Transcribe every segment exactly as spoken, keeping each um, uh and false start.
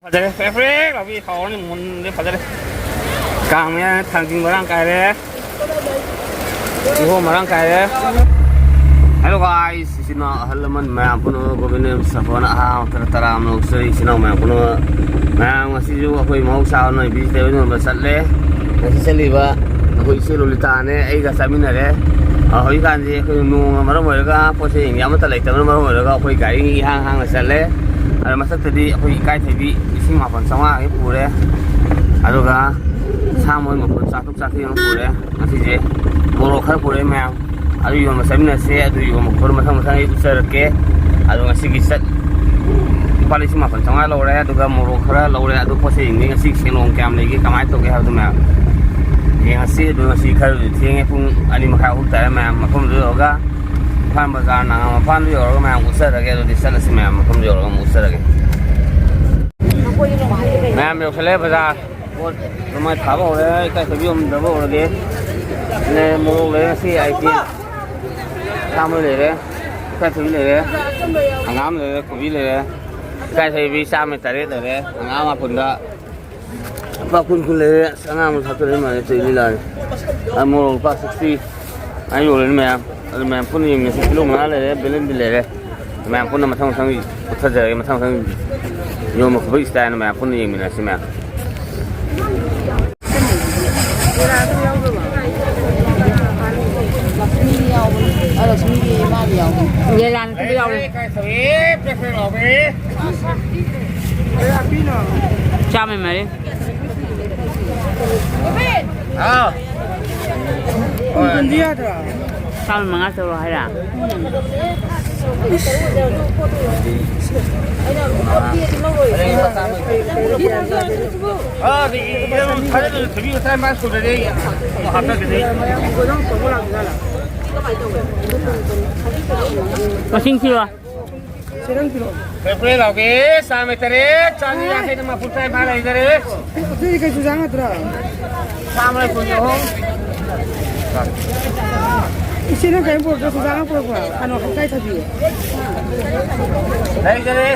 ꯐꯖꯔꯦ, ꯐ꯭ꯔꯦꯛ ꯐ꯭ꯔꯦꯛ ꯂꯥꯎꯕꯤ ꯍꯥꯎꯔꯅꯤ, ꯃꯨꯟꯗꯦ, ꯐꯖꯔꯦ꯫ ꯀꯥꯡ ꯃꯌꯥꯅ ꯊꯥꯡꯖꯤꯡ ꯃꯔꯥꯡ ꯀꯥꯏꯔꯦ꯫ ꯀꯤꯍꯣꯝ ꯃꯔꯥꯡ ꯀꯥꯏꯔꯦ꯫ Hello guys, ꯏꯆꯤꯟ ꯏꯅꯥꯎ ꯑꯍꯜ ꯂꯃꯟ ꯃꯌꯥꯝ ꯄꯨꯝꯅꯃꯛ ꯒꯣꯕꯤꯟꯗ ꯁꯥꯐꯣꯟ ꯑꯍꯥ ꯇꯔꯥ ꯇꯔꯥ ꯑꯃ ꯂꯧꯖꯔꯤ ꯏꯆꯤꯟ ꯏꯅꯥꯎ ꯃꯌꯥꯝ ꯄꯨꯝꯅꯃꯛ꯫ ꯃꯌꯥꯝ ꯉꯁꯤꯁꯨ ꯑꯩꯈꯣꯏ ꯃꯍꯧꯁꯥ ꯑꯣꯏꯅ vegetable ꯌꯣꯟꯕ ꯆꯠꯂꯦ꯫ ꯉꯁꯤ ꯆꯠꯂꯤꯕ ꯑꯩꯈꯣꯏ ꯏꯆꯦ ꯂꯣꯂꯤꯇꯥꯅꯦ ꯑꯩꯒ ꯆꯠꯃꯤꯟꯅꯔꯦ꯫ ꯑ, ꯍꯧꯖꯤꯛꯀꯥꯟꯁꯤ ꯑꯩꯈꯣꯏ ꯅꯣꯡꯅ ꯃꯔꯝ ꯑꯣꯏꯔꯒ ꯄꯣꯠ ꯆꯩ ꯌꯦꯡꯕ ꯑꯃꯠꯇ ꯂꯩꯇꯕꯅ ꯃꯔꯝ ꯑꯣꯏꯔꯒ ꯑꯩꯈꯣꯏ ꯒꯥꯔꯤ ꯏꯍꯥꯡ ꯍꯥꯡꯅ ꯆꯠꯂꯦ꯫ ꯑꯗ ꯃꯊꯛꯇꯗꯤ ꯑꯩꯈꯣꯏ ꯏꯀꯥꯏꯊꯕꯤ ꯂꯤꯁꯤꯡ ꯃꯥꯄꯟ ꯆꯥꯝꯃꯉꯥ ꯍꯦꯛ ꯄꯨꯔꯦ꯫ ꯑꯗꯨꯒ ꯁꯥ ꯃꯔꯣꯏ ꯃꯄꯨꯟ ꯆꯥꯇ꯭ꯔꯨꯛ ꯆꯥꯇ꯭ꯔꯦꯠ ꯑꯃ ꯄꯨꯔꯦ꯫ ꯉꯁꯤꯁꯦ ꯃꯣꯔꯣꯛ ꯈꯔ ꯄꯨꯔꯛꯑꯦ ꯃꯌꯥꯝ꯫ ꯑꯗꯨ ꯌꯣꯟꯕ ꯆꯠꯃꯤꯟꯅꯁꯦ꯫ ꯑꯗꯨ ꯌꯣꯟꯕ ꯈꯣꯠꯄ ꯃꯊꯪ ꯃꯊꯪ ꯑꯩ ꯎꯠꯆꯔꯛꯀꯦ꯫ ꯑꯗꯣ ꯉꯁꯤꯒꯤ ꯆꯠ ꯂꯨꯄꯥ ꯂꯤꯁꯤꯡ ꯃꯥꯄꯟ ꯆꯥꯝꯃꯉꯥ ꯂꯧꯔꯦ꯫ ꯑꯗꯨꯒ ꯃꯣꯔꯣꯛ ꯈꯔ ꯂꯧꯔꯦ꯫ ꯑꯗꯨ ꯄꯣꯠ ꯆꯩꯁꯤꯡꯗꯤ ꯉꯁꯤ ꯁꯦꯟꯗꯣꯡ ꯀꯌꯥꯝ ꯂꯩꯒꯦ, ꯀꯃꯥꯏꯅ ꯇꯧꯒꯦ ꯍꯥꯏꯕꯗꯨ ꯃꯌꯥꯝ ꯌꯦꯡꯉꯁꯤ꯫ ꯑꯗꯨ ꯉꯁꯤ ꯈꯔꯁꯨ ꯊꯦꯡꯉꯦ, ꯄꯨꯡ ꯑꯅꯤ ꯃꯈꯥꯏ ꯑꯍꯨꯝ ꯇꯥꯔꯦ꯫ ꯃꯌꯥꯝ ꯃꯐꯝꯗꯨ ꯌꯧꯔꯒ ꯏꯝꯐꯥꯜ ꯕꯖꯥꯔ ꯅꯥꯉꯥ ꯃꯄꯥꯟꯗꯨ ꯌꯧꯔꯒ ꯃꯌꯥꯝ ꯎꯠꯆꯔꯒꯦ꯫ ꯑꯗꯨꯗꯤ ꯆꯠꯂꯁꯤ, ꯃꯌꯥꯝ ꯃꯐꯝꯗꯨ ꯌꯧꯔꯒ ꯑꯃꯨꯛ ꯎꯠꯆꯔꯒꯦ꯫ ꯃꯌꯥꯝ ꯌꯧꯁꯜꯂꯦ ꯕꯖꯥꯔ꯫ ꯄꯣꯠ ꯑꯗꯨꯃꯥꯏꯅ ꯊꯥꯕ ꯍꯧꯔꯦ꯫ ꯏꯀꯥꯏꯊꯕꯤ ꯌꯣꯟꯗꯕ ꯍꯧꯔꯒꯦ꯫ ꯂꯩ, ꯃꯣꯔꯣꯛ ꯂꯩꯔꯦ꯫ ꯉꯁꯤ item ꯁꯥ ꯃꯔꯣꯏ ꯂꯩꯔꯦ꯫ ꯏꯀꯥꯏꯊꯕꯤ ꯂꯩꯔꯦ꯫ ꯍꯪꯒꯥꯝ ꯂꯩꯔꯦ꯫ ꯀꯣꯕꯤ ꯂꯩꯔꯦ꯫ ꯏꯀꯥꯏꯊꯕꯤ ꯆꯥꯝꯃ ꯇꯔꯦꯠ ꯂꯩꯔꯦ꯫ ꯍꯪꯒꯥꯝ ꯃꯄꯨꯟꯗ ꯂꯨꯄꯥ ꯀꯨꯟ ꯀꯨꯟ ꯂꯩꯔꯦ꯫ ꯑꯁ, ꯑꯉꯥꯡ ꯑꯃ ꯊꯥꯛꯇꯣꯔꯛꯏ ꯃꯥꯜꯂꯦ꯫ ꯇꯧꯔꯤ ꯂꯤꯂꯥꯅꯤ꯫ ꯑ, ꯃꯣꯔꯣꯛ ꯂꯨꯄꯥ sixty꯫ ꯑꯩ ꯌꯣꯜꯂꯅꯤ ꯃꯌꯥꯝ꯫ ꯑꯗꯨ ꯃꯌꯥꯝ ꯄꯨꯟꯅ ꯌꯦꯡꯃꯤꯟꯅꯁꯤ꯫ ꯀꯤꯂꯣ ꯃꯉꯥ ꯂꯩꯔꯦ꯫ ꯕꯦꯂꯦꯟꯗꯤ ꯂꯩꯔꯦ꯫ ꯃꯌꯥꯝ ꯄꯨꯟꯅ ꯃꯊꯪ ꯃꯊꯪ ꯎꯠꯊꯖꯔꯒꯦ꯫ ꯃꯊꯪ ꯃꯊꯪ ꯌꯣꯟꯕ ꯈꯣꯠꯄꯒꯤ style ꯃꯌꯥꯝ ꯄꯨꯟꯅ ꯌꯦꯡꯃꯤꯟꯅꯁꯤ ꯃꯌꯥꯝ꯫ ꯌꯦꯂꯥꯟ ꯄꯤꯕ ꯌꯥꯎꯔꯦ꯫ ꯆꯥꯝꯃ ꯃꯔꯤ꯫ ꯍꯥꯎ꯫ ꯍꯣꯏ꯫ ꯆꯥꯝꯃ ꯃꯉꯥ ꯇꯧꯔꯣ ꯍꯥꯏꯔ? ꯑꯥ, ꯑꯗꯨ ꯌꯦꯔꯨꯝ ꯈꯔꯗꯨꯁꯨ ꯊꯤꯕꯤꯌꯨ, ꯇꯔꯥꯅꯤꯄꯥꯟ ꯁꯨꯗ꯭ꯔꯗꯤ ꯑꯩ ꯑꯃꯨꯛ ꯍꯥꯞꯆꯔꯛꯀꯦ꯫ ꯃꯁꯤꯡ ꯊꯤꯌꯣ꯫ ꯄ꯭ꯔꯦ ꯄ꯭ꯔꯦ ꯂꯥꯎꯒꯦ, ꯆꯥꯝꯃ ꯇꯔꯦꯠ, ꯆꯥꯝꯃ ꯌꯥꯡꯈꯩꯗ ꯃꯄꯨꯟ ꯇꯔꯥꯅꯤꯄꯥꯟ ꯂꯩꯖꯔꯦ꯫ ꯑꯇꯩꯗꯤ ꯀꯩꯁꯨ ꯆꯥ ꯅꯠꯇ꯭ꯔꯣ? ꯆꯥꯝꯃ ꯀꯨꯟ ꯑꯍꯨꯝ꯫ ꯏꯆꯦ, ꯅꯪ ꯀꯔꯤꯝ ꯄꯨꯔꯛꯇ꯭ꯔꯣ? ꯆꯨꯖꯥꯛ ꯑꯃ ꯄꯨꯔꯛꯄ꯭ꯔꯣ? ꯀꯩꯅꯣ, ꯏꯀꯥꯏꯊꯕꯤ꯫ ꯂꯩꯖꯔꯦ꯫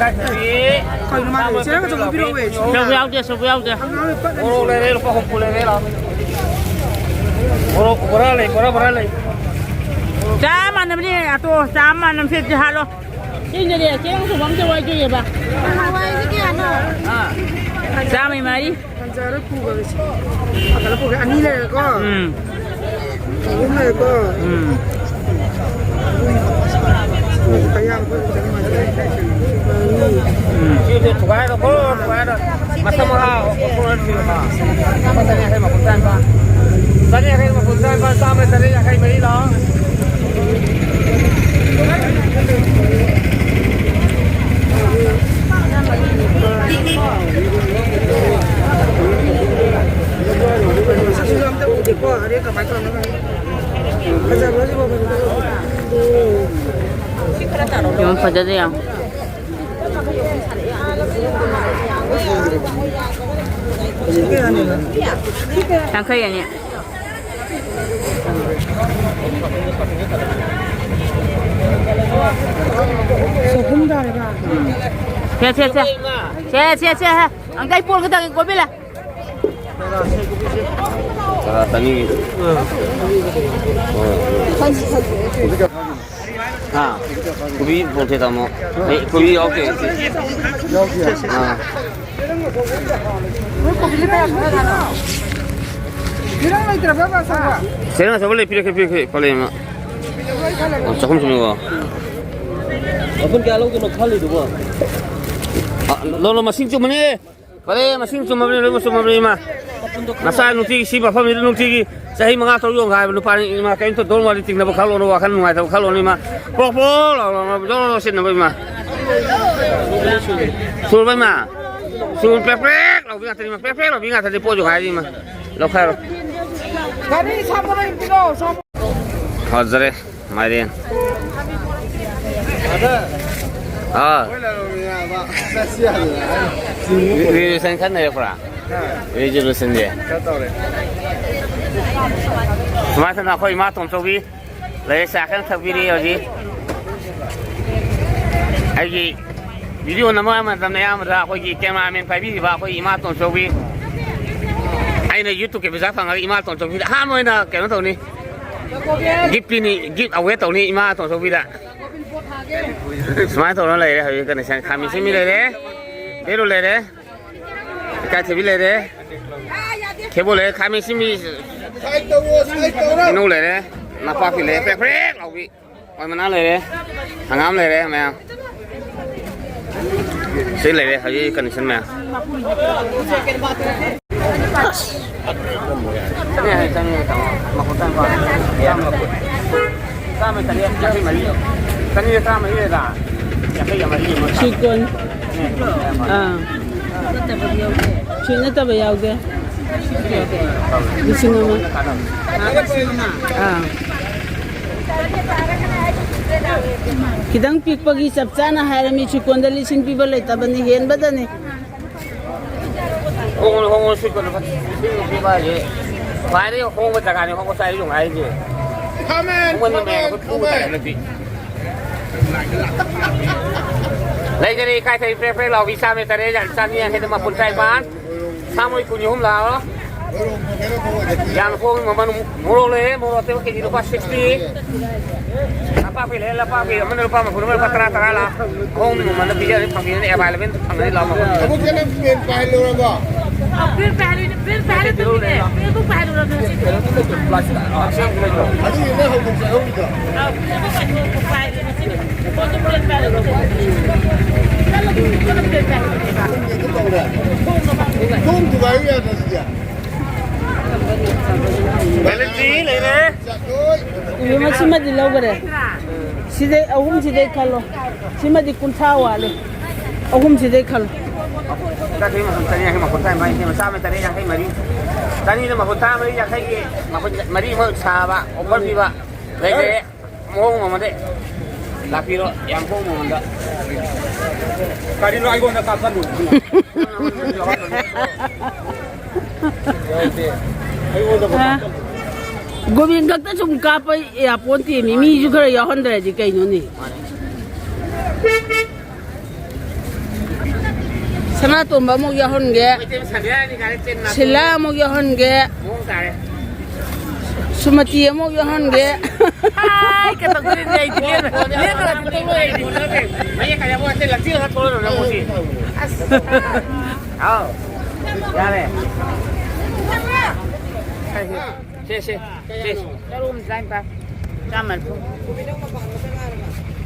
ꯀꯩꯅꯣ ꯃꯥꯅ ꯆꯦꯔꯪ ꯑꯆꯧꯕ ꯄꯤꯔꯛꯑꯣ꯫ ꯁꯔꯨꯛ ꯌꯥꯎꯗꯦ, ꯁꯔꯨꯛ ꯌꯥꯎꯗꯦ꯫ ꯃꯣꯔꯣꯛ ꯂꯩꯔꯦ, ꯂꯨꯄꯥ ꯍꯨꯝꯐꯨ ꯂꯩꯔꯦ, ꯂꯥꯛꯑꯣ꯫ ꯃꯣꯔꯣꯛ ꯕꯣꯔꯥ ꯂꯩ, ꯕꯣꯔꯥ, ꯕꯣꯔꯥ ꯂꯩ꯫ ꯆꯥ ꯃꯥꯟꯅꯕꯅꯦ, ꯑꯇꯣ, ꯆꯥ ꯃꯥꯟꯅꯕꯁꯦ ꯍꯥꯜꯂꯣ꯫ ꯆꯦꯡꯗꯗꯤ ꯆꯦꯔꯪ ꯑꯆꯧꯕ ꯑꯝꯇ ꯋꯥꯏꯖꯒꯦꯕ꯫ ꯍꯋꯥꯏꯁꯦ ꯀꯌꯥꯅꯣ? ꯆꯥꯝꯃꯩ ꯃꯔꯤ꯫ ꯇꯟꯖꯥꯔ ꯄꯨꯈ꯭ꯔꯒꯦ ꯁꯤ꯫ ꯄꯥꯈꯠꯂ ꯄꯨꯈ꯭ꯔꯦ꯫ ꯑꯅꯤ ꯂꯩꯔꯦꯀꯣ꯫ ꯎꯝ꯫ ꯑꯍꯨꯝ ꯂꯩꯔꯦꯀꯣ꯫ ꯎꯝ꯫ ꯎꯝ, ꯀꯌꯥꯝ ꯄꯨꯈ꯭ꯔꯒꯦ? ꯑꯅꯤ꯫ ꯎꯝ꯫ ꯁꯤꯁꯦ ꯊꯨꯒꯥꯏꯔꯣꯀꯣ, ꯊꯨꯒꯥꯏꯔꯣ꯫ ꯃꯁꯝ ꯃꯈꯥ ꯀꯣꯛꯊꯣꯛꯑ ꯊꯤꯔꯣꯀꯣ꯫ ꯂꯨꯄꯥ ꯆꯅꯤ ꯌꯥꯡꯈꯩ ꯃꯄꯨꯟ ꯇꯔꯥꯅꯤꯄꯥꯟ꯫ ꯆꯅꯤ ꯌꯥꯡꯈꯩ ꯃꯄꯨꯟ ꯇꯔꯥꯅꯤꯄꯥꯟ, ꯆꯥꯝꯃ ꯆꯅꯤ ꯌꯥꯡꯈꯩ ꯃꯔꯤ ꯂꯥꯛꯑꯣ꯫ ꯌꯥꯝ ꯐꯖꯗꯦ ꯌꯥꯝ꯫ ꯌꯥꯡꯈꯩ ꯑꯅꯤ꯫ ꯆꯍꯨꯝ ꯇꯥꯔꯦꯕ꯫ ꯁꯦ, ꯁꯦ, ꯁꯦ꯫ ꯁꯦ, ꯁꯦ, ꯁꯦ, ꯍꯦ꯫ ꯑꯪꯀꯩ ꯄꯣꯟꯒꯗꯪ ꯀꯣꯕꯤꯂꯦ꯫ ꯇꯔꯥ ꯆꯅꯤꯒꯤ꯫ ꯍꯥ? ꯀꯣꯕꯤ ꯄꯨꯔꯛꯇꯦ, ꯇꯥꯃꯣ꯫ ꯑꯩ ꯀꯣꯕꯤ ꯌꯥꯎꯗꯦ꯫ ꯑꯥ꯫ ꯆꯦꯔꯪ ꯑꯆꯧꯕ ꯂꯩ, ꯄꯤꯔꯛꯀꯦ, ꯄꯤꯔꯛꯀꯦ, ꯄꯂꯦꯝ ꯑꯃ꯫ ꯑꯣ, ꯆꯍꯨꯝ ꯆꯨꯝꯃꯤꯀꯣ꯫ ꯃꯄꯨꯟ ꯀꯌꯥ ꯂꯧꯗꯣꯏꯅꯣ ꯈꯜꯂꯤꯗꯨꯕꯣ? ꯑ, ꯂꯧ, ꯂꯧ, ꯃꯁꯤꯡ ꯆꯨꯝꯕꯅꯦ꯫ ꯐꯔꯦ, ꯃꯁꯤꯡ ꯆꯨꯝꯃꯕꯅꯤ, ꯂꯣꯏꯅꯃꯛ ꯆꯨꯝꯃꯕꯅꯤ, ꯏꯃꯥ꯫ ꯅꯆꯥ ꯅꯨꯡꯇꯤꯒꯤ ꯁꯤ ꯃꯐꯝꯁꯤꯗ ꯅꯨꯡꯇꯤꯒꯤ ꯆꯍꯤ ꯃꯉꯥ ꯇꯔꯨꯛ ꯌꯣꯟꯒ ꯍꯥꯏꯕ ꯅꯨꯄꯥꯅꯤ, ꯏꯃꯥ꯫ ꯀꯔꯤꯝꯇ ꯗꯣꯟ ꯋꯥꯔꯤ ꯆꯤꯡꯅꯕ ꯈꯜꯂꯣꯅ, ꯋꯥꯈꯜ ꯅꯨꯡꯉꯥꯏꯇꯕ ꯈꯜꯂꯣꯅ, ꯏꯃꯥ꯫ ꯄ꯭ꯔꯣꯛ ꯄ꯭ꯔꯣꯛ ꯂꯥꯎ ꯂꯥꯎ ꯂꯥꯎ ꯖꯣꯔ ꯖꯣꯔ ꯁꯤꯠꯅꯕ, ꯏꯃꯥ꯫ ꯁꯨꯔꯕ, ꯏꯃꯥ? ꯁꯨꯔ ꯄ꯭ꯔꯦꯛ ꯄ꯭ꯔꯦꯛ ꯂꯥꯎꯕꯤ ꯉꯥꯛꯇꯅꯤ, ꯏꯃꯥ꯫ ꯄ꯭ꯔꯦꯛ ꯄ꯭ꯔꯦꯛ ꯂꯥꯎꯕꯤ ꯉꯥꯛꯇꯅꯤ, ꯄꯣꯠꯁꯨ ꯍꯥꯏꯔꯤ, ꯏꯃꯥ꯫ ꯂꯧꯈꯥꯏꯔꯣ꯫ ꯒꯥꯔꯤ ꯁꯥꯕ ꯂꯩꯇ꯭ꯔꯣ? ꯐꯖꯔꯦ꯫ ꯃꯥꯏꯔꯦꯟ꯫ ꯑꯥ꯫ ꯔꯤ-, resolution ꯈꯔ ꯅꯩꯔꯛꯄ꯭ꯔꯥ? Resolutionꯁꯦ꯫ ꯁꯨꯃꯥꯏꯅ ꯇꯧꯗꯅ ꯑꯩꯈꯣꯏ ꯏꯃꯥ ꯇꯣꯝꯆꯧꯕꯤ ꯂꯩꯔꯦ, ꯆꯥ ꯀꯟꯅ ꯊꯛꯄꯤꯔꯤ ꯍꯧꯖꯤꯛ꯫ ꯑꯩꯒꯤ ꯚꯤꯗꯤꯑꯣ ꯅꯝꯕ ꯃꯇꯝꯗ ꯑꯌꯥꯝꯕꯗ ꯑꯩꯈꯣꯏꯒꯤ ꯀꯦꯃꯦꯔꯥꯃꯦꯟ ꯄꯥꯏꯕꯤꯔꯤꯕ ꯑꯩꯈꯣꯏꯒꯤ ꯏꯃꯥ ꯇꯣꯟꯆꯧꯕꯤ, ꯑꯩꯅ YouTubeꯀꯤ ꯄꯩꯁꯥ ꯐꯪꯉꯒ ꯏꯃꯥ ꯇꯣꯟꯆꯧꯕꯤꯗ ꯑꯍꯥꯟꯕ ꯑꯣꯏꯅ ꯀꯩꯅꯣ ꯇꯧꯅꯤ, gift ꯄꯤꯅꯤ, gift award ꯇꯧꯅꯤ ꯏꯃꯥ ꯇꯣꯟꯆꯧꯕꯤꯗ꯫ ꯁꯨꯃꯥꯏꯅ ꯇꯧꯔ ꯂꯩꯔꯦ ꯍꯧꯖꯤꯛ condition꯫ ꯈꯥꯃꯦꯟ ꯑꯁꯤꯟꯕꯤ ꯂꯩꯔꯦ, ꯕꯦꯔꯨ ꯂꯩꯔꯦ, ꯏꯀꯥꯏꯊꯕꯤ ꯂꯩꯔꯦ, ꯈꯦꯕꯣ ꯂꯩꯔꯦ, ꯈꯥꯃꯦꯟ ꯑꯁꯤꯟꯕꯤ, ꯁꯥꯏ ꯇꯧꯔꯣ, ꯁꯥꯏ ꯇꯧꯔꯣ꯫ ꯍꯩꯅꯧ ꯂꯩꯔꯦ, ꯅꯄꯥꯛꯄꯤ ꯂꯩꯔꯦ, ꯄ꯭ꯔꯦꯛ ꯄ꯭ꯔꯦꯛ ꯂꯥꯎꯕꯤ꯫ ꯍꯣꯏ, ꯃꯅꯥ ꯂꯩꯔꯦ, ꯍꯪꯒꯥꯝ ꯂꯩꯔꯦ ꯃꯌꯥꯝ꯫ ꯁꯤ ꯂꯩꯔꯦ ꯍꯧꯖꯤꯛ condition ꯃꯌꯥꯝ꯫ ꯑꯁ꯫ ꯆꯪꯉꯦ, ꯆꯪꯉꯦ, ꯇꯥꯃꯣ꯫ ꯃꯈꯣꯟ ꯇꯥꯏ, ꯇꯥꯃꯣ꯫ ꯆꯥꯝꯃ ꯇꯔꯦꯠ, ꯌꯥꯡꯈꯩ ꯃꯔꯤ꯫ ꯆꯅꯤꯒ ꯇꯔꯥꯃꯔꯤ ꯂꯩꯔ? ꯌꯥꯡꯈꯩꯒ ꯃꯔꯤ ꯑꯃ꯫ Sweet corn. ꯑꯥ꯫ ꯁ꯭ꯋꯤꯠ ꯅꯠꯇꯕ ꯌꯥꯎꯗꯦ꯫ ꯂꯤꯁꯤꯡ ꯑꯃ꯫ ꯑꯥ꯫ ꯈꯤꯇꯪ ꯄꯤꯛꯄꯒꯤ ꯆꯞ ꯆꯥꯅ ꯍꯥꯏꯔꯝꯃꯤ, ꯆꯨꯀꯣꯟꯗ ꯂꯤꯁꯤꯡ ꯄꯤꯕ ꯂꯩꯇꯕꯅꯤ, ꯍꯦꯟꯕꯗꯅꯤ꯫ ꯍꯣꯡꯉꯨ, ꯍꯣꯡꯉꯨ, ꯁ꯭ꯋꯤꯠ ꯀꯣꯔꯟ ꯂꯨꯄꯥ ꯂꯤꯁꯤꯡ ꯄꯤꯕ ꯍꯥꯏꯁꯦ ꯈ꯭ꯋꯥꯏꯗꯒꯤ ꯍꯣꯡꯕ ꯖꯒꯥꯅꯤ, ꯍꯣꯡꯕ ꯆꯥꯏ ꯌꯣꯡ ꯍꯥꯏꯁꯦ꯫ ꯈꯥꯃꯦꯟ, ꯍꯣꯡꯃꯟꯕ ꯃꯌꯥꯝ ꯈꯥꯃꯦꯟ꯫ ꯑꯩꯈꯣꯏ ꯄꯨꯕ ꯇꯥꯔꯦ ꯍꯟꯗꯛꯇꯤ꯫ ꯂꯩꯖꯔꯦ, ꯏꯀꯥꯏꯊꯕꯤ ꯄ꯭ꯔꯦꯛ ꯄ꯭ꯔꯦꯛ ꯂꯥꯎꯕꯤ ꯆꯥꯝꯃ ꯇꯔꯦꯠ, ꯆꯥꯝꯃ ꯌꯥꯡꯈꯩꯗ ꯃꯄꯨꯟ ꯇꯔꯥꯅꯤꯄꯥꯟ꯫ ꯁꯥꯃꯣꯏ ꯀꯨꯟ ꯑꯍꯨꯝ ꯂꯥꯛꯑꯣ꯫ ꯌꯥꯝ ꯍꯣꯡꯉꯤ ꯃꯃꯜ꯫ ꯃꯣꯔꯣꯛ ꯂꯩꯔꯦ, ꯃꯣꯔꯣꯛ ꯑꯇꯦꯛꯄ ꯀꯦꯖꯤ ꯂꯨꯄꯥ sixty꯫ ꯅꯄꯥꯛꯄꯤ ꯂꯩꯔꯦ, ꯅꯄꯥꯛꯄꯤ ꯑꯃꯅ ꯂꯨꯄꯥ ꯃꯄꯨꯟ ꯑꯃ ꯂꯨꯄꯥ ꯇꯔꯥ, ꯇꯔꯥ ꯂꯥꯛ꯫ ꯑꯍꯣꯡꯕ ꯃꯃꯜꯗ ꯄꯤꯖꯔꯦ, ꯐꯪꯕꯤꯔꯦ, available ꯐꯪꯒꯅꯤ, ꯂꯥꯛꯑꯣ ꯃꯄꯨꯟ꯫ ꯑꯃꯨꯛ ꯀꯩꯅꯣ ꯄꯦꯟ ꯄꯥꯏꯍꯜꯂꯨꯔꯕꯣ? ꯄꯦꯟ ꯄꯥꯏꯍꯜꯂꯨꯏꯅꯦ, ꯄꯦꯟ ꯄꯥꯏꯍꯜꯂꯨꯏꯅꯦ, ꯄꯦꯟ ꯑꯗꯨꯝ ꯄꯥꯏꯍꯜꯂꯨꯔꯕꯅꯦ ꯉꯁꯤꯗꯤ꯫ ꯑꯗꯨꯒꯤꯅꯦ ꯍꯧꯖꯤꯛ ꯆꯠꯍꯧꯔꯤꯗꯣ꯫ ꯊꯣꯡ ꯊꯨꯒꯥꯏꯌꯨ ꯌꯥꯗ꯭ꯔꯣ ꯁꯤꯗꯤ? ꯕꯦꯂꯦꯟꯗ꯭ꯔꯤ ꯂꯩꯔꯦ꯫ ꯏꯕꯦꯝꯃ, ꯁꯤꯃꯗꯤ ꯂꯧꯈꯔꯦ꯫ ꯁꯤꯗꯩ, ꯑꯍꯨꯝꯁꯤꯗꯩ ꯈꯜꯂꯣ꯫ ꯁꯤꯃꯗꯤ ꯀꯨꯟꯊ꯭ꯔꯥ ꯋꯥꯠꯂꯦ꯫ ꯑꯍꯨꯝꯁꯤꯗꯩ ꯈꯜꯂꯣ꯫ ꯆꯥꯇ꯭ꯔꯦꯠ ꯃꯥꯄꯟ, ꯆꯥꯇ꯭ꯔꯦꯠ ꯌꯥꯡꯈꯩ ꯃꯥꯄꯟ, ꯇꯔꯥꯅꯤꯄꯥꯟ, ꯌꯥꯡꯈꯩ, ꯆꯥꯝꯃ ꯇꯔꯦꯠ ꯌꯥꯡꯈꯩ ꯃꯔꯤ꯫ ꯆꯅꯤꯗ ꯃꯥꯄꯟ, ꯇꯔꯥꯃꯔꯤ ꯌꯥꯡꯈꯩꯒꯤ ꯃꯥꯄꯟ, ꯃꯔꯤꯃꯛ ꯁꯥꯕ offer ꯄꯤꯕ ꯂꯩꯖꯔꯦ꯫ ꯃꯑꯣꯡ ꯑꯃꯗ ꯂꯥꯛꯄꯤꯔꯣ, ꯌꯥꯝ ꯍꯣꯡꯕ ꯃꯃꯜꯗ꯫ ꯀꯔꯤꯅꯣ ꯑꯩꯉꯣꯟꯗ ꯀꯥꯞꯁꯜꯂꯨ? ꯑꯩꯉꯣꯟꯗ ꯑ, ꯒꯣꯕꯤꯟ ꯈꯛꯇ ꯁꯨꯝ ꯀꯥꯞꯄ ꯌꯥꯄꯣꯟꯇꯦ, ꯃꯤ, ꯃꯤꯁꯨ ꯈꯔ ꯌꯥꯎꯍꯟꯗ꯭ꯔꯗꯤ ꯀꯩꯅꯣꯅꯦ? ꯃꯥꯅꯦ꯫ ꯁꯅꯥꯇꯣꯝꯕ ꯑꯃꯨꯛ ꯌꯥꯎꯍꯟꯒꯦ꯫ ꯃꯩꯇꯩ ꯃꯆꯥ ꯕꯦꯔꯥꯅꯤ ꯀꯥꯏꯅ ꯆꯦꯟ ꯅꯥꯇꯣꯟ ꯁꯤꯂꯥ ꯑꯃꯨꯛ ꯌꯥꯎꯍꯟꯒꯦ꯫ ꯃꯑꯣꯡ ꯇꯥꯔꯦ꯫ ꯁꯨꯃꯇꯤ ꯑꯃꯨꯛ ꯌꯥꯎꯍꯟꯒꯦ꯫ ꯍꯥꯏ, ꯀꯩꯗꯧꯗꯣꯔꯤꯒꯦ ꯑꯩꯗꯤ ꯂꯦꯝꯅ-, ꯂꯦꯝꯅꯒꯗꯤ ꯇꯣꯛꯂꯣꯏ ꯑꯩꯗꯤ꯫ ꯃꯌꯦꯛ ꯀꯥꯏꯗ ꯑꯃꯨꯛ ꯍꯦꯛꯇ ꯂꯪꯊꯤꯔꯒ ꯊꯣꯛꯂꯛꯑꯗꯧꯅꯦ ꯑꯃꯨꯛ ꯁꯤ꯫ ꯑꯁ꯫ ꯍꯥꯎ꯫ ꯌꯥꯔꯦ꯫ ꯁꯦ, ꯁꯦ, ꯁꯦ꯫ ꯆꯔꯨ ꯑꯃ ꯇꯔꯥꯅꯤꯄꯥꯟ꯫ ꯆꯥꯝꯃ ꯃꯔꯤꯐꯨ꯫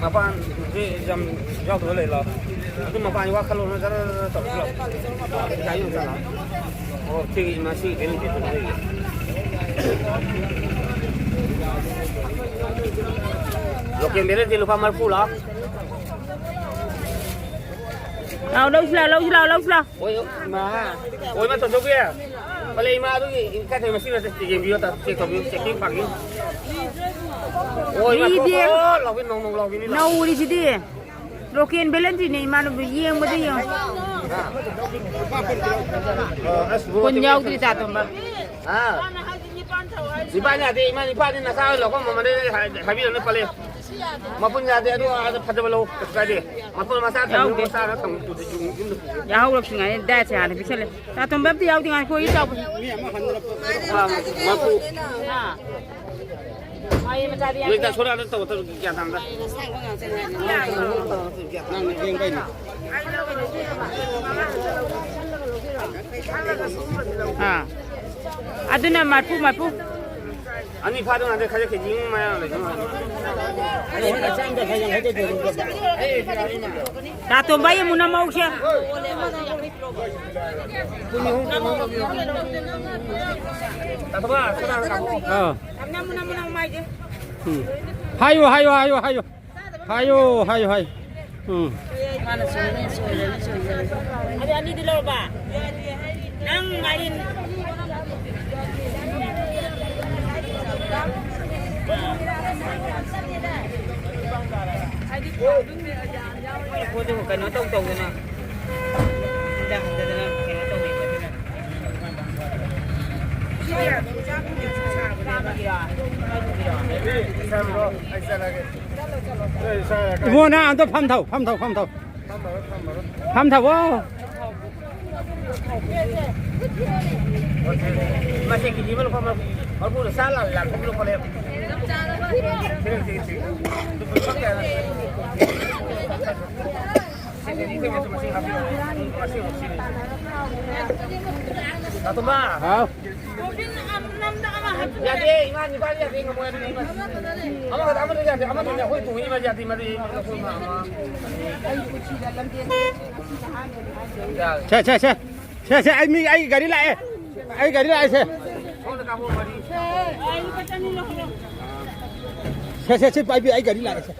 ꯃꯄꯥꯟꯁꯦ ꯌꯥꯝ ꯌꯥꯎꯗꯕ ꯂꯩ ꯂꯥꯎ꯫ ꯑꯗꯨ ꯃꯄꯥꯟ ꯋꯥꯈꯜꯂꯣꯟ ꯖꯔ ꯖꯔ ꯇꯧꯔꯁꯤ ꯂꯥꯎ꯫ ꯄꯩꯁꯥ ꯌꯣꯟ ꯆꯠꯂꯣ꯫ ꯑꯣ, ꯁꯤꯒꯤ ꯃꯁꯤ ꯀꯩꯅꯣ ꯂꯩꯌꯦ꯫ ꯂꯣꯀꯦꯜ ꯕꯦꯂꯦꯟꯁꯇꯤ ꯂꯨꯄꯥ ꯃꯔꯤꯐꯨ ꯂꯥꯎ꯫ ꯂꯥꯎ, ꯂꯧꯁꯤ ꯂꯥꯎ, ꯂꯧꯁꯤ ꯂꯥꯎ, ꯂꯧꯁꯤ ꯂꯥꯎ꯫ ꯑꯣꯏ, ꯏꯃꯥ꯫ ꯑꯣꯏ, ꯃꯇꯝ ꯆꯧꯀꯤ꯫ ꯄꯂꯦ ꯏꯃꯥ ꯑꯗꯨꯒꯤ ꯀꯥꯏ ꯇꯧꯔꯤ ꯃꯁꯤ ꯅꯠꯇꯦ, ꯌꯦꯡꯕꯤꯌꯣ ꯇ-, ꯆꯦꯛ ꯇꯧꯕꯤꯌꯨ, ꯆꯦꯛꯀꯤꯡ ꯐꯥꯒꯤꯌꯨ꯫ ꯑꯣꯏ, ꯏꯃꯥ, ꯂꯤꯗꯦ꯫ ꯊꯣꯛ, ꯊꯣꯛ, ꯂꯥꯎꯕꯤ, ꯅꯧ, ꯅꯧ ꯂꯥꯎꯕꯤꯅꯤ ꯂꯥꯎ꯫ ꯅꯧꯔꯤꯁꯤꯗꯤ꯫ ꯂꯣꯀꯦꯜ ꯕꯦꯂꯦꯟꯁꯤꯅꯦ ꯏꯃꯥꯅꯕꯤ, ꯌꯦꯡꯕꯗ ꯌꯦꯡꯉꯣ꯫ ꯑ, ꯑꯁ, ꯀꯨꯟ ꯌꯥꯎꯗ꯭ꯔꯤ, ꯇꯥ ꯇꯣꯝꯕ꯫ ꯑꯥ꯫ ꯅꯤꯄꯥꯟ ꯌꯥꯗꯦ, ꯏꯃꯥ, ꯅꯤꯄꯥꯟꯗꯤ ꯅꯆꯥ ꯍꯣꯏ ꯂꯧꯐꯝ ꯃꯃꯜꯗꯩ ꯍꯥꯏ-, ꯍꯥꯏꯕꯤꯔꯅꯨ, ꯄꯂꯦ꯫ ꯃꯄꯨꯟ ꯌꯥꯗꯦ, ꯑꯗꯨ ꯑꯥꯗ ꯐꯖꯕ ꯂꯧ, ꯀꯩꯁꯨ ꯀꯥꯏꯗꯦ꯫ ꯃꯄꯨꯟ ꯃꯆꯥ ꯊꯝꯃꯤꯅꯨ, ꯌꯥꯎꯗꯦ꯫ ꯃꯆꯥꯅ ꯊꯝꯃꯨ, ꯇꯨꯗꯤ ꯌꯨꯝ, ꯌꯨꯝꯗ ꯄꯨꯒꯦ꯫ ꯌꯥꯍꯧꯔꯛꯇ꯭ꯔꯤꯉꯩꯗ ꯗꯥꯏꯠꯁꯦ ꯍꯥꯟꯅ ꯄꯤꯁꯜꯂꯦ꯫ ꯇꯥ ꯇꯣꯝꯕ ꯑꯝꯇ ꯌꯥꯎꯗꯦ, ꯉꯥꯏꯈꯣ, ꯑꯩ ꯆꯥꯎꯕ꯫ ꯑꯥ, ꯃꯄꯨ꯫ ꯑꯥ꯫ ꯃꯥꯒꯤ ꯃꯆꯥꯗꯤ ꯌꯥꯝ ꯅꯣꯏ ꯗꯥ ꯁꯣꯔꯥꯗ ꯇꯧ, ꯇꯧ, ꯒ꯭ꯌꯥꯟ ꯇꯥꯅ꯫ ꯅꯪ ꯂꯦꯡꯕꯩꯅꯤ꯫ ꯑꯥ꯫ ꯑꯗꯨꯅ ꯃꯔꯐꯨ, ꯃꯔꯐꯨ꯫ ꯑꯅꯤ ꯐꯥꯗꯧ ꯉꯥꯏꯔꯦ, ꯈꯔ ꯀꯦꯖꯤ ꯑꯃ ꯃꯌꯥ ꯂꯩꯗꯧ ꯃꯥꯜꯂꯦ꯫ ꯇꯥꯇꯣꯝꯕ, ꯑꯩ ꯑꯃꯨꯛ ꯅꯝꯍꯧꯁꯦ꯫ ꯑꯥ꯫ ꯎꯝ꯫ ꯍꯥꯏꯌꯨ, ꯍꯥꯏꯌꯨ, ꯍꯥꯏꯌꯨ, ꯍꯥꯏꯌꯨ꯫ ꯍꯥꯏꯌꯨ, ꯍꯥꯏꯌꯨ, ꯍꯥꯏꯌꯨ꯫ ꯎꯝ꯫ ꯃꯥꯅ ꯁꯣꯏꯔꯦ, ꯁꯣꯏꯔꯦ, ꯁꯣꯏꯔꯦ꯫ ꯑꯗꯨ ꯑꯅꯤꯗꯤ ꯂꯧꯔꯕ? ꯅꯪ ꯃꯥꯏꯔꯦꯟ꯫ ꯄꯣꯠꯇꯨ ꯀꯩꯅꯣ ꯇꯧ ꯇꯧꯗꯅ꯫ ꯍꯟꯖꯤꯟ ꯍꯟꯖꯤꯟꯗꯅ ꯀꯩꯅꯣ ꯇꯧꯔꯤꯕ ꯑꯗꯨꯅ꯫ ꯏꯕꯨꯡꯉꯣ, ꯅꯪ ꯑꯝꯇ ꯐꯝ ꯊꯧ, ꯐꯝ ꯊꯧ, ꯐꯝ ꯊꯧ꯫ ꯐꯝ ꯊꯧ꯫ ꯃꯁꯤ ꯀꯦꯖꯤ ꯑꯃ ꯂꯨꯄꯥ ꯃꯔꯐꯨ, ꯃꯔꯐꯨꯗ ꯆꯥ ꯂꯥꯛ, ꯂꯥꯛ ꯂꯨꯄꯥ ꯂꯦꯞ꯫ ꯁꯤꯔꯦ, ꯁꯤꯔꯦ, ꯁꯤꯔꯦ꯫ ꯂꯨꯄꯥ ꯀꯌꯥꯅꯣ? ꯁꯤ ꯀꯦꯖꯤ ꯊꯣꯡꯕꯁꯨ ꯃꯁꯤꯡ ꯍꯥꯞꯄꯤꯔꯣ꯫ ꯃꯁꯤꯡ ꯑꯃꯨꯛ ꯁꯤꯔꯦ꯫ ꯇꯥꯇꯣꯝꯕ꯫ ꯍꯥꯎ꯫ ꯌꯥꯗꯦ, ꯏꯃꯥ, ꯅꯤꯄꯥꯗꯤ ꯌꯥꯗꯦ, ꯉꯝꯃꯣꯏ ꯑꯗꯨꯗꯤ, ꯏꯃꯥ꯫ ꯑꯃꯈꯛꯇ, ꯑꯃꯗ ꯌꯥꯗꯦ, ꯑꯃꯗꯨꯅꯦ ꯑꯩꯈꯣꯏ ꯇꯣꯡꯉꯤ, ꯏꯃꯥ, ꯌꯥꯗꯦ, ꯃꯗꯨ ꯏꯃꯥ, ꯑꯩꯈꯣꯏ ꯏꯃꯥ, ꯑꯃ꯫ ꯁꯦ, ꯁꯦ, ꯁꯦ꯫ ꯁꯦ, ꯁꯦ, ꯑꯩ ꯃꯤ, ꯑꯩ ꯒꯥꯔꯤ ꯂꯥꯛꯑꯦ꯫ ꯑꯩ ꯒꯥꯔꯤ ꯂꯥꯛꯑꯦ, ꯁꯦ꯫ ꯁꯦ, ꯁꯦ, ꯁꯦ, ꯄꯥꯏꯕꯤꯌꯨ, ꯑꯩ ꯒꯥꯔꯤ ꯂꯥꯛꯑꯦ, ꯁꯦ꯫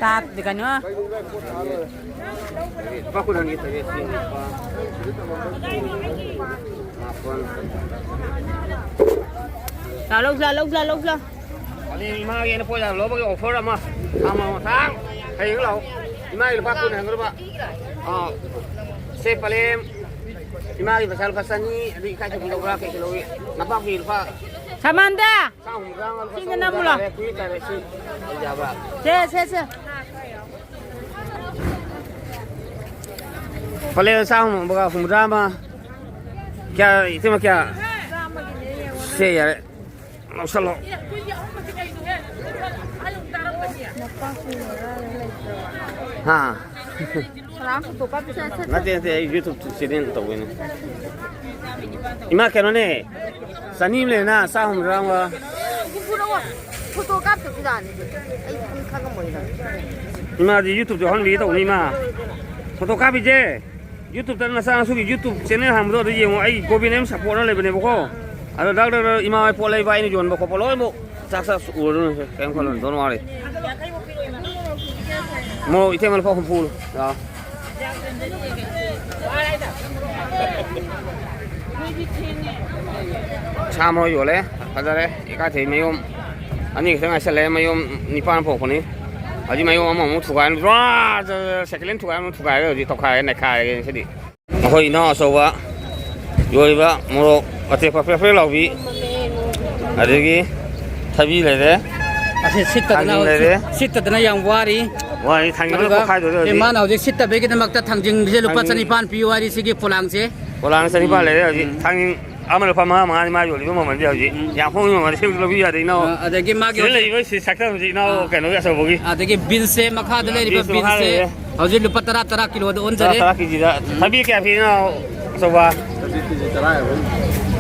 ꯀꯥꯞ-, ꯀꯩꯅꯣ꯫ ꯂꯨꯄꯥ ꯀꯨꯟ ꯍꯟꯒꯦ ꯇꯧꯔꯦ, ꯁꯤ ꯂꯨꯄꯥ ꯃꯥꯄꯟ꯫ ꯂꯥꯎ, ꯂꯧꯁꯤ ꯂꯥꯎ, ꯂꯧꯁꯤ ꯂꯥꯎ, ꯂꯧꯁꯤ ꯂꯥꯎ꯫ ꯄꯂꯦꯝ ꯏꯃꯥꯒꯤ ꯑꯩꯅ ꯄꯣꯠ ꯌꯥꯝ ꯂꯧꯕꯒꯤ offer ꯑꯃ꯫ ꯊꯥ ꯑꯃ ꯃꯊꯥꯡ ꯍꯌꯦꯡ ꯂꯥꯛꯑꯣ꯫ ꯏꯃꯥꯒꯤ ꯂꯨꯄꯥ ꯀꯨꯟ ꯍꯟꯈ꯭ꯔꯕ꯫ ꯑꯥ꯫ ꯁꯦ ꯄꯂꯦꯝ ꯏꯃꯥꯒꯤ ꯄꯩꯁꯥ ꯂꯨꯄꯥ ꯆꯅꯤ, ꯑꯗꯩ ꯏꯀꯥꯏ ꯊꯕꯤ ꯂꯧꯕ꯭ꯔꯥ ꯀꯩ ꯀꯩ ꯂꯧꯏ? ꯅꯄꯥꯛꯄꯤ ꯂꯨꯄꯥ ꯁꯃꯥꯟꯗ! ꯆꯥꯍꯨꯝ ꯇꯔꯥꯃꯉꯥ, ꯂꯨꯄꯥ ꯁꯤꯗ ꯆꯥꯍꯨꯝ ꯅꯝꯃꯨ ꯂꯥꯎ꯫ ꯇꯔꯥ ꯂꯩꯔꯦ, ꯀꯨꯏ ꯇꯥꯔꯦ ꯁꯤ꯫ ꯌꯥꯕ꯭ꯔꯥ? ꯁꯦ, ꯁꯦ, ꯁꯦ꯫ ꯄꯂꯦꯜ ꯆꯥꯍꯨꯝ ꯑꯃꯒ ꯍꯨꯝꯐꯨꯇꯔꯥ ꯑꯃ꯫ ꯀꯌꯥ, ꯏꯇꯩꯃ, ꯀꯌꯥ? ꯁꯦ, ꯌꯥꯔꯦ꯫ ꯂꯧꯁꯜꯂꯣ꯫ ꯍꯥ? ꯅꯠꯇꯦ, ꯅꯠꯇꯦ, ꯑꯩ YouTube channel ꯇꯧꯕꯩꯅꯦ꯫ ꯏꯃꯥ, ꯀꯩꯅꯣꯅꯦ, ꯆꯅꯤ ꯑꯃ ꯂꯩꯔꯦꯅ, ꯆꯥꯍꯨꯝ ꯍꯨꯝꯐꯨꯇꯔꯥ ꯑꯃꯒ꯫ ꯍꯨꯝꯐꯨꯔꯛꯑꯣ꯫ Photo ꯀꯥꯞꯇꯕꯁꯨ ꯌꯥꯅꯤ꯫ ꯑꯩ ꯑꯗꯨꯝ ꯈꯪꯉꯝꯃꯣꯏꯅ꯫ ꯏꯃꯥꯗꯤ YouTube ꯌꯥꯎꯍꯟꯕꯤꯒꯦ ꯇꯧꯕꯅꯤ, ꯏꯃꯥ꯫ Photo ꯀꯥꯞꯄꯤꯁꯦ YouTubeꯇ ꯅꯆꯥꯅꯁꯨꯒꯤ YouTube channel ꯍꯥꯡꯕꯗꯣ ꯑꯗꯨ ꯌꯦꯡꯉꯣ꯫ ꯑꯩ ꯒꯣꯕꯤꯟ ꯑꯃ support ꯑꯃ ꯂꯩꯕꯅꯦꯕꯀꯣ꯫ ꯑꯗꯣ ꯗꯛ ꯗꯛ ꯗꯛ ꯏꯃꯥ ꯍꯣꯏ ꯄꯣꯠ ꯂꯩꯕ, ꯑꯩꯅ ꯌꯣꯟꯕ ꯈꯣꯠꯄ ꯂꯣꯏꯅꯃꯛ ꯆꯥꯛ ꯆꯥꯛ ꯎꯔꯗꯣꯏꯅꯤ꯫ ꯀꯩꯝ ꯈꯜꯂꯨꯅꯨ, don't worry꯫ ꯃꯣꯔꯣꯛ ꯏꯇꯩꯃ ꯂꯨꯄꯥ ꯍꯨꯝꯐꯨ꯫ ꯑꯥ꯫ ꯁꯥ ꯃꯔꯣꯏ ꯌꯣꯜꯂꯦ꯫ ꯐꯖꯔꯦ꯫ ꯏꯀꯥꯊꯩ ꯃꯌꯣꯝ ꯑꯅꯤ ꯈꯛꯇ ꯉꯥꯏꯁꯜꯂꯦ꯫ ꯃꯌꯣꯝ ꯅꯤꯄꯥꯟ ꯄꯣꯛꯄꯅꯤ꯫ ꯍꯧꯖꯤꯛ ꯃꯌꯣꯝ ꯑꯃꯃꯨꯛ ꯊꯨꯒꯥꯏ-, ꯖ꯭ꯋꯥ! Second hand ꯊꯨꯒꯥꯏ-, ꯑꯃꯨꯛ ꯊꯨꯒꯥꯏꯔꯦ꯫ ꯍꯧꯖꯤꯛ ꯇꯧꯈꯥꯏꯔꯦ, ꯅꯩꯈꯥꯏꯔꯒꯦ ꯉꯁꯤꯗꯤ꯫ ꯑꯩꯈꯣꯏ ꯏꯅꯥꯎ ꯑꯆꯧꯕ ꯌꯣꯜꯂꯤꯕ ꯃꯣꯔꯣꯛ ꯑꯇꯦꯛꯄ ꯐ꯭ꯔꯦ ꯐ꯭ꯔꯦ ꯂꯥꯎꯕꯤ, ꯑꯗꯒꯤ ꯊꯕꯤ ꯂꯩꯔꯦ, ꯑꯁꯤ ꯁꯤꯠꯇꯗꯅ ꯊꯥꯡꯖꯤꯡ ꯂꯩꯔꯦ꯫ ꯁꯤꯠꯇꯗꯅ ꯌꯥꯝ ꯋꯥꯔꯤ꯫ ꯋꯥꯔꯤ ꯊꯥꯡꯖꯤꯡ ꯑꯗꯨꯒ ꯄꯣꯛꯈꯥꯏꯗꯣꯔꯦ ꯍꯧꯖꯤꯛ꯫ ꯃꯥꯅ ꯍꯧꯖꯤꯛ ꯁꯤꯠꯇꯕꯒꯤꯗꯃꯛꯇ ꯊꯥꯡꯖꯤꯡꯁꯦ ꯂꯨꯄꯥ ꯊꯥꯡꯖꯤꯡ ꯆꯅꯤꯄꯥꯟ ꯄꯤꯌꯨ ꯍꯥꯏꯔꯤ, ꯁꯤꯒꯤ ꯄꯣꯂꯥꯡꯁꯦ꯫ ꯄꯣꯂꯥꯡ ꯆꯅꯤꯄꯥꯟ ꯎꯝ꯫ ꯂꯩꯔꯦ ꯍꯧꯖꯤꯛ꯫ ꯎꯝ꯫ ꯊꯥꯡꯖꯤꯡ ꯑꯃ ꯂꯨꯄꯥ ꯃꯉꯥ ꯃꯉꯥꯅꯤ ꯃꯥ ꯌꯣꯜꯂꯤꯕ ꯃꯃꯜꯗꯤ ꯍꯧꯖꯤꯛ꯫ ꯎꯝ꯫ ꯌꯥꯝ ꯍꯣꯡꯉꯤ ꯃꯃꯜꯗ ꯁꯤꯕꯨ ꯂꯧꯕꯤ ꯌꯥꯗꯦ ꯏꯅꯥꯎ꯫ ꯑ, ꯑꯗꯒꯤ ꯃꯥꯒꯤ ꯁꯤꯗ ꯍꯧꯖꯤꯛ ꯂꯩꯔꯤꯕ ꯁꯤ ꯁꯛꯇꯝꯁꯤ ꯏꯅꯥꯎ ꯑ꯫ ꯀꯩꯅꯣꯒꯤ ꯑꯆꯧꯕꯒꯤ꯫ ꯑꯗꯒꯤ ꯕꯤꯟꯁꯁꯦ ꯃꯈꯥꯗ ꯂꯩꯔꯤꯕ ꯕꯤꯟꯁꯁꯨ ꯃꯈꯥ ꯕꯤꯟꯁꯁꯦ ꯂꯩꯔꯦ꯫ ꯍꯧꯖꯤꯛ ꯂꯨꯄꯥ ꯇꯔꯥ ꯇꯔꯥ ꯀꯤꯂꯣꯗ ꯇꯔꯥ ꯑꯣꯟꯖꯔꯦ꯫ ꯇꯔꯥ ꯀꯦꯖꯤꯗ꯫ ꯎꯝ꯫ ꯊꯕꯤ ꯀꯌꯥ ꯄꯤ ꯏꯅꯥꯎ ꯑꯆꯧꯕ?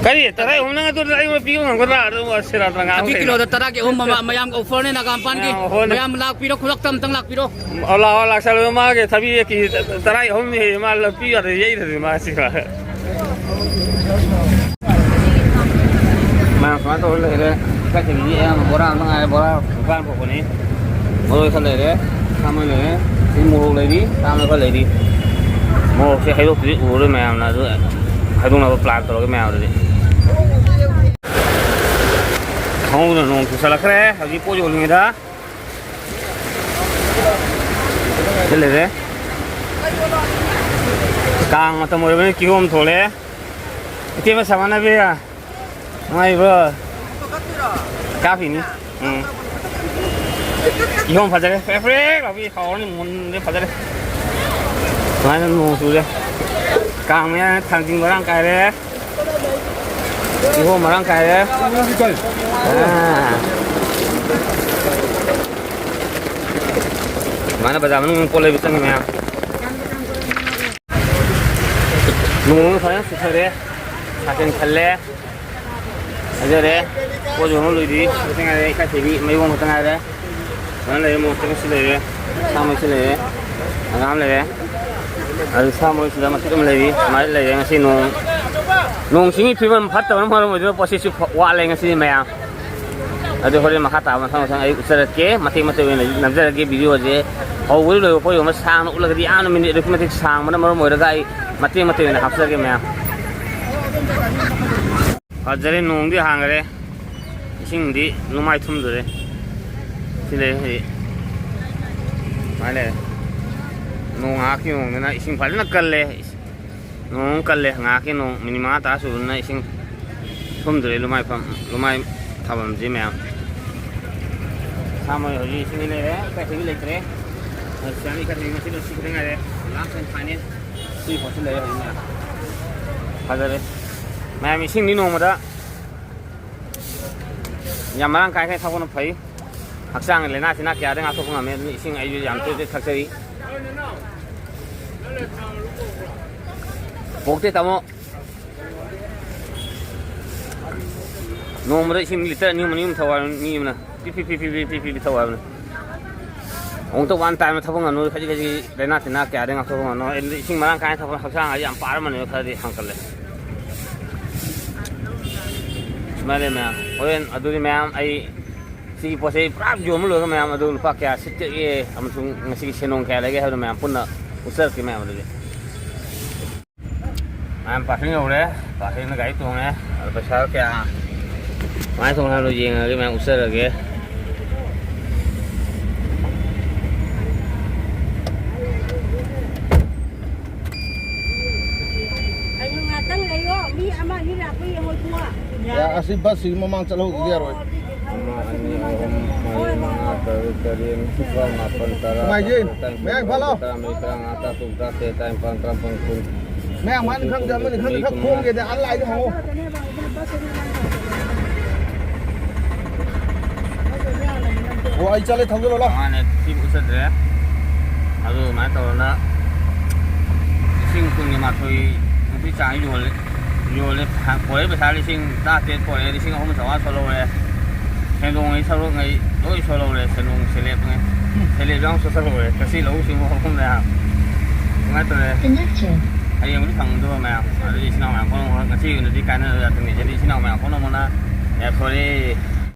ꯀꯔꯤ? ꯇꯔꯥ ꯑꯍꯨꯝ ꯅꯪ ꯑꯗꯨ ꯑꯩꯉꯣꯟꯗ ꯄꯤꯕ ꯉꯝꯒꯗ꯭ꯔꯥ? ꯑꯗꯨ ꯁꯦꯔꯥꯟ ꯇꯨꯔꯥꯟ ꯉꯥꯡꯕ ꯊꯕꯤ ꯀꯩꯅꯣ? ꯀꯤꯂꯣꯗ ꯇꯔꯥꯒꯤ ꯑꯍꯨꯝ ꯑꯃ, ꯃꯌꯥꯝ ꯑꯣꯐꯔꯅꯦ ꯅꯥꯒꯥ ꯃꯄꯥꯟꯒꯤ꯫ ꯃꯌꯥꯝ ꯑꯣꯐꯔꯅꯦ꯫ ꯃꯌꯥꯝ ꯂꯥꯛꯄꯤꯔꯣ, ꯈꯨꯗꯛꯇ ꯑꯝꯇꯪ ꯂꯥꯛꯄꯤꯔꯣ꯫ ꯑꯣ, ꯂꯥꯛꯑꯣ, ꯂꯥꯛꯁꯜꯂꯣ꯫ ꯃꯥꯒꯤ ꯊꯕꯤ ꯀꯦꯖꯤ ꯇꯔꯥꯒꯤ ꯑꯍꯨꯝꯅꯤ ꯍꯦ, ꯃꯥ ꯂꯧꯕꯤ ꯌꯥꯗꯦ, ꯌꯩꯗ꯭ꯔꯗꯤ ꯃꯥ ꯁꯤ꯫ ꯃꯌꯥꯝ ꯁꯨꯃꯥꯏꯅ ꯇꯧꯔ ꯂꯩꯔꯦ꯫ ꯏꯀꯥꯏꯊꯕꯤꯗꯤ ꯑꯌꯥꯝꯕ ꯕꯣꯔꯥ ꯑꯃ ꯉꯥꯏꯔꯦ, ꯕꯣꯔꯥ ꯅꯤꯄꯥꯟ ꯐꯥꯎꯕꯅꯤ꯫ ꯃꯔꯣꯏ ꯈꯔ ꯂꯩꯔꯦ, ꯁꯥ ꯃꯔꯣꯏ ꯂꯩꯔꯦ, ꯁꯤ ꯃꯣꯔꯣꯛ ꯂꯩꯔꯤ, ꯇꯥꯡꯅ ꯈꯔ ꯂꯩꯔꯤ꯫ ꯃꯣꯔꯣꯛꯁꯦ ꯍꯩꯔꯣꯛꯇꯗꯤ ꯎꯔꯔꯣꯏ ꯃꯌꯥꯝꯅ, ꯑꯗꯨ ꯍꯥꯏꯗꯣꯛꯅꯕ plan ꯇꯧꯔꯒꯦ ꯃꯌꯥꯝꯗꯗꯤ꯫ ꯈꯪꯍꯧꯗꯅ ꯅꯣꯡ ꯆꯨꯁꯜꯂꯛꯈ꯭ꯔꯦ ꯍꯧꯖꯤꯛ ꯄꯣꯠ ꯌꯣꯜꯂꯤꯉꯩꯗ꯫ ꯁꯤ ꯂꯩꯔꯦ꯫ ꯀꯥꯡ ꯃꯇꯝ ꯑꯣꯏꯔꯕꯅꯤꯅ ꯀꯤꯍꯣꯝ ꯊꯣꯛꯂꯛꯑꯦ꯫ ꯏꯇꯩꯃ ꯁꯃꯥꯟꯅꯕꯤ, ꯅꯨꯡꯉꯥꯏꯔꯤꯕ꯭ꯔꯣ? ꯀꯥꯞꯄꯤꯅꯤ꯫ ꯎꯝ꯫ ꯀꯤꯍꯣꯝ ꯐꯖꯔꯦ꯫ ꯐ꯭ꯔꯦꯛ ꯐ꯭ꯔꯦꯛ ꯂꯥꯎꯕꯤ ꯍꯥꯎꯔꯅꯤ, ꯃꯨꯟꯗꯦ ꯐꯖꯔꯦ꯫ ꯁꯨꯃꯥꯏꯅ ꯅꯣꯡ ꯆꯨꯔꯦ꯫ ꯀꯥꯡ ꯃꯌꯥꯅ ꯊꯥꯡꯖꯤꯡ ꯃꯔꯥꯡ ꯀꯥꯏꯔꯦ꯫ ꯀꯤꯍꯣꯝ ꯃꯔꯥꯡ ꯀꯥꯏꯔꯦ꯫ ꯑꯥ꯫ ꯁꯨꯃꯥꯏꯅ ꯕꯖꯥꯔ ꯃꯅꯨꯡ ꯄꯣꯠ ꯂꯩꯕ ꯆꯪꯉꯤ ꯃꯌꯥꯝ꯫ ꯅꯣꯡ ꯐꯖꯅ ꯆꯨꯊꯔꯦ꯫ ꯁꯥꯇꯤꯟ ꯈꯜꯂꯦ꯫ ꯍꯥꯏꯖꯔꯦ꯫ ꯄꯣꯠ ꯌꯣꯟꯕ ꯂꯣꯏꯗ꯭ꯔꯤ꯫ ꯈꯛꯇ ꯉꯥꯏꯔꯦ꯫ ꯏꯀꯥꯏꯊꯕꯤ ꯃꯌꯣꯝ ꯈꯛꯇ ꯉꯥꯏꯔꯦ꯫ ꯁꯨꯃꯥꯏꯅ ꯂꯩꯔꯦ꯫ ꯃꯣꯔꯣꯛ ꯑꯇꯦꯛꯄꯁꯨ ꯂꯩꯔꯦ꯫ ꯁꯥ ꯃꯔꯣꯏꯁꯨ ꯂꯩꯔꯦ꯫ ꯍꯪꯒꯥꯝ ꯂꯩꯔꯦ꯫ ꯑꯗꯨ ꯁꯥ ꯃꯔꯣꯏꯁꯤꯗ ꯃꯇꯦꯛ ꯑꯃ ꯂꯩꯔꯤ꯫ ꯁꯨꯃꯥꯏꯅ ꯂꯩꯔꯦ꯫ ꯉꯁꯤ ꯅꯣꯡ, ꯅꯣꯡ ꯆꯤꯡꯒꯤ ꯐꯤꯕꯝ ꯐꯠꯇꯕꯅ ꯃꯔꯝ ꯑꯣꯏꯗꯨꯅ ꯄꯣꯠꯁꯤꯠꯁꯨ ꯐ-, ꯋꯥꯠꯂꯦ ꯉꯁꯤꯗꯤ ꯃꯌꯥꯝ꯫ ꯑꯗꯨ ꯍꯣꯔꯦꯟ ꯃꯈꯥ ꯇꯥꯕ ꯃꯊꯪ ꯃꯊꯪ ꯑꯩ ꯎꯠꯆꯔꯛꯀꯦ꯫ ꯃꯇꯦꯛ ꯃꯇꯦꯛ ꯑꯣꯏꯅ ꯅꯝꯖꯔꯛꯀꯦ videoꯁꯦ꯫ ꯍꯧꯕꯗꯒꯤ ꯂꯣꯏꯕ ꯐꯥꯎ ꯌꯦꯡꯉꯣ, ꯁꯥꯡꯅ ꯎꯠꯂꯒꯗꯤ ꯌꯥꯝꯅ minute ꯑꯗꯨꯛꯀꯤ ꯃꯇꯤꯛ ꯁꯥꯡꯕꯅ ꯃꯔꯝ ꯑꯣꯏꯔꯒ ꯑꯩ ꯃꯇꯦꯛ ꯃꯇꯦꯛ ꯑꯣꯏꯅ ꯍꯥꯞꯆꯔꯛꯀꯦ ꯃꯌꯥꯝ꯫ ꯐꯖꯔꯦ, ꯅꯣꯡꯗꯤ ꯍꯥꯡꯈ꯭ꯔꯦ꯫ ꯏꯁꯤꯡꯗꯤ ꯅꯨꯡꯃꯥꯏ ꯊꯨꯝꯗꯣꯔꯦ꯫ ꯁꯤ ꯂꯩ ꯍꯧꯖꯤꯛ꯫ ꯁꯨꯃꯥꯏꯅ ꯂꯩꯔꯦ꯫ ꯅꯣꯡ ꯉꯥꯏꯍꯥꯛꯀꯤ ꯃꯑꯣꯡꯗꯅ ꯏꯁꯤꯡ ꯐꯖꯅ ꯀꯜꯂꯦ꯫ ꯅꯣꯡ ꯀꯜꯂꯦ꯫ ꯉꯥꯏꯍꯥꯛꯀꯤ ꯅꯣꯡ minute ꯃꯉꯥ ꯇꯔꯥ ꯁꯨꯕꯅꯤꯅ ꯏꯁꯤꯡ ꯊꯨꯝꯗ꯭ꯔꯦ ꯂꯨꯃꯥꯏꯐꯝ, ꯂꯨꯃꯥꯏ ꯊꯥꯐꯝꯁꯤ ꯃꯌꯥꯝ꯫ ꯁꯥ ꯃꯔꯣꯏ ꯍꯧꯖꯤꯛ ꯏꯁꯤꯡꯗꯤ ꯂꯩꯔꯦ, ꯏꯀꯥꯏꯊꯕꯤ ꯂꯩꯇ꯭ꯔꯦ꯫ ꯁꯤꯌꯥꯅꯤ ꯈꯛꯇꯅꯤ ꯉꯁꯤ ꯂꯣꯏꯁꯤꯟꯈꯤꯗ ꯉꯥꯏꯔꯦ꯫ Last and final꯫ ꯁꯤ ꯄꯣꯠꯁꯤ ꯂꯩꯔꯦ ꯍꯧꯖꯤꯛ ꯃꯌꯥꯝ꯫ ꯐꯖꯔꯦ꯫ ꯃꯌꯥꯝ ꯏꯁꯤꯡꯗꯤ ꯅꯣꯡꯃꯗ ꯌꯥꯝ ꯃꯔꯥꯡ ꯀꯥꯏꯅ ꯊꯛꯄꯅ ꯐꯩ꯫ ꯍꯛꯆꯥꯡꯒꯤ ꯂꯥꯏꯅꯥ ꯇꯤꯟꯅꯥ ꯀꯌꯥꯗꯒꯤ ꯉꯥꯛꯊꯣꯛꯄ ꯉꯝꯃꯦ꯫ ꯑꯗꯨꯅ ꯏꯁꯤꯡ ꯑꯩꯁꯨ ꯌꯥꯝ ꯇꯣꯏ ꯇꯣꯏ ꯊꯛꯆꯔꯤ꯫ ꯄꯣꯛꯇꯦ ꯇꯥꯃꯣ꯫ ꯅꯣꯡꯃꯗ ꯏꯁꯤꯡ ꯂꯤꯇꯔ ꯑꯅꯤ ꯑꯍꯨꯝ, ꯑꯅꯤ ꯑꯍꯨꯝ ꯊꯛꯑꯣ ꯍꯥꯏꯕꯅꯤ ꯃꯤ ꯑꯃꯅ꯫ ꯄꯤ ꯄꯤ ꯄꯤ ꯄꯤ ꯄꯤ ꯄꯤ ꯄꯤ ꯄꯤ ꯊꯛꯑꯣ ꯍꯥꯏꯕꯅꯤ꯫ ꯑꯃꯨꯛꯇ one time ꯊꯛꯄ ꯉꯝꯅꯕ ꯈꯖꯤꯛ ꯈꯖꯤꯛ ꯂꯥꯏꯅꯥ ꯇꯤꯟꯅꯥ ꯀꯌꯥꯗꯒꯤ ꯉꯥꯛꯊꯣꯛꯄ ꯉꯝꯅꯕ꯫ ꯑꯩ ꯏꯁꯤꯡ ꯃꯔꯥꯡ ꯀꯥꯏꯅ ꯊꯛꯄ ꯍꯛꯆꯥꯡ ꯑꯁꯤ ꯌꯥꯝ ꯄꯥꯔꯝꯕꯅꯦꯕ, ꯈꯔꯗꯤ ꯍꯟꯀꯠꯂꯦ꯫ ꯁꯨꯃꯥꯏꯅ ꯂꯩ ꯃꯌꯥꯝ꯫ ꯍꯣꯔꯦꯟ ꯑꯗꯨꯗꯤ ꯃꯌꯥꯝ ꯑꯩ ꯁꯤꯒꯤ ꯄꯣꯠ ꯆꯩ ꯄꯨꯔꯥ ꯌꯣꯟꯕ ꯂꯣꯏꯔꯒ ꯃꯌꯥꯝ ꯑꯗꯨ ꯂꯨꯄꯥ ꯀꯌꯥ ꯁꯤꯠꯀꯦ ꯑꯃꯁꯨꯡ ꯉꯁꯤꯒꯤ ꯁꯦꯟꯗꯣꯡ ꯀꯌꯥ ꯂꯩꯒꯦ ꯍꯥꯏꯕꯗꯣ ꯃꯌꯥꯝ ꯄꯨꯟꯅ ꯎꯠꯆꯔꯛꯀꯦ ꯃꯌꯥꯝ ꯑꯗꯨꯗꯤ꯫ ꯃꯌꯥꯝ parking ꯌꯧꯔꯦ꯫ Parkingꯗ ꯒꯥꯔꯤ ꯇꯣꯡꯉꯦ꯫ ꯑꯗꯣ ꯄꯩꯁꯥ ꯀꯌꯥ ꯀꯃꯥꯏꯅ ꯇꯧꯕꯅꯣ ꯍꯥꯏꯕꯗꯣ ꯌꯦꯡꯉꯒꯦ ꯃꯌꯥꯝ ꯎꯠꯆꯔꯒꯦ꯫ ꯀꯩꯅꯣ ꯉꯥꯛꯇꯪ ꯂꯩꯌꯣ꯫ ꯃꯤ ꯑꯃ ꯑꯅꯤ ꯂꯥꯛꯄ ꯌꯦꯡꯉꯣ ꯏꯕꯨꯡꯉꯣ꯫ ꯑꯦ, ꯑꯁꯤ busꯁꯤ ꯃꯃꯥꯡ ꯆꯠꯍꯧꯗꯗꯤ ꯌꯥꯔꯣꯏ꯫ ꯑꯃ, ꯑꯅꯤ, ꯑꯍꯨꯝ, ꯃꯔꯤ, ꯃꯉꯥ, ꯇꯔꯨꯛ, ꯇꯔꯦꯠ, ꯅꯤꯄꯥꯜ, ꯃꯥꯄꯜ, ꯇꯔꯥ, ꯅꯣꯡꯃꯥꯏꯖꯤꯡ, ꯇꯔꯥꯃꯥꯊꯣꯏ, ꯃꯌꯥꯡ ꯏꯝꯐꯥꯜ ꯂꯥꯎ꯫ ꯇꯔꯥꯃꯔꯤ, ꯇꯔꯥꯃꯉꯥ, ꯇꯔꯥꯇꯔꯨꯛ, ꯇꯔꯥꯇꯔꯦꯠ, ꯇꯔꯥꯅꯤꯄꯥꯜ, ꯇꯔꯥꯃꯥꯄꯜ, ꯀꯨꯟ꯫ ꯃꯌꯥꯡ ꯃꯥꯅꯤ ꯈꯪꯗꯦ, ꯑꯃꯅꯤ ꯈꯪꯗꯦ, ꯈꯔ ꯈꯣꯝꯒꯦꯗꯤ ꯑꯥ ꯂꯥꯏꯗ ꯍꯪꯉꯣ꯫ ꯑꯣ, ꯑꯩ ꯆꯠꯂꯦ, ꯊꯧꯖꯤꯜꯂꯣ ꯂꯥꯎ꯫ ꯃꯥꯅꯦ, ꯁꯤ ꯎꯠꯆꯗ꯭ꯔꯦ꯫ ꯑꯗꯨ ꯑꯗꯨꯃꯥꯏꯅ ꯇꯧꯗꯅ ꯂꯤꯁꯤꯡ ꯀꯨꯟꯒ ꯃꯥꯊꯣꯏ ꯃꯨꯛꯀꯤ ꯆꯥꯡ ꯌꯣꯜꯂꯦ꯫ ꯌꯣꯜꯂꯦ꯫ ꯄꯣꯔꯛꯏ ꯄꯩꯁꯥ ꯂꯤꯁꯤꯡ ꯇꯔꯥꯇꯔꯦꯠ ꯄꯣꯔꯛꯑꯦ, ꯂꯤꯁꯤꯡ ꯑꯍꯨꯝ ꯆꯥꯝꯃꯉꯥ ꯁꯣꯜꯍꯧꯔꯦ꯫ ꯁꯦꯟꯗꯣꯡꯉꯩ ꯁꯔꯨꯛꯉꯩ ꯂꯣꯏ ꯁꯣꯜꯍꯧꯔꯦ, ꯁꯦꯟꯗꯣꯡ ꯁꯦꯂꯦꯞꯉꯩ꯫ ꯁꯦꯂꯦꯞ ꯌꯥꯎ ꯁꯣꯜꯍꯧꯔꯦ꯫ ꯉꯁꯤ ꯂꯧꯎ ꯁꯤꯡꯎ ꯍꯧꯐꯝ ꯃꯌꯥꯝ꯫ ꯀꯃꯥꯏꯅ ꯇꯧꯔꯦ? ꯍꯌꯦꯡꯕꯨꯗꯤ ꯐꯪꯗꯕ ꯃꯌꯥꯝ꯫ ꯑꯗꯨꯗꯤ ꯏꯆꯤꯟ ꯏꯅꯥꯎ ꯃꯌꯥꯝ ꯄꯨꯝꯅꯃꯛ ꯉꯁꯤ ꯑꯣꯏꯅꯗꯤ ꯀꯥꯏꯅꯔꯕ ꯌꯥꯊꯪꯅꯤ꯫ ꯍꯥꯏꯗꯤ ꯏꯆꯤꯟ ꯏꯅꯥꯎ ꯃꯌꯥꯝ ꯄꯨꯝꯅꯃꯛꯅ ꯌꯥꯏꯐꯔꯦ꯫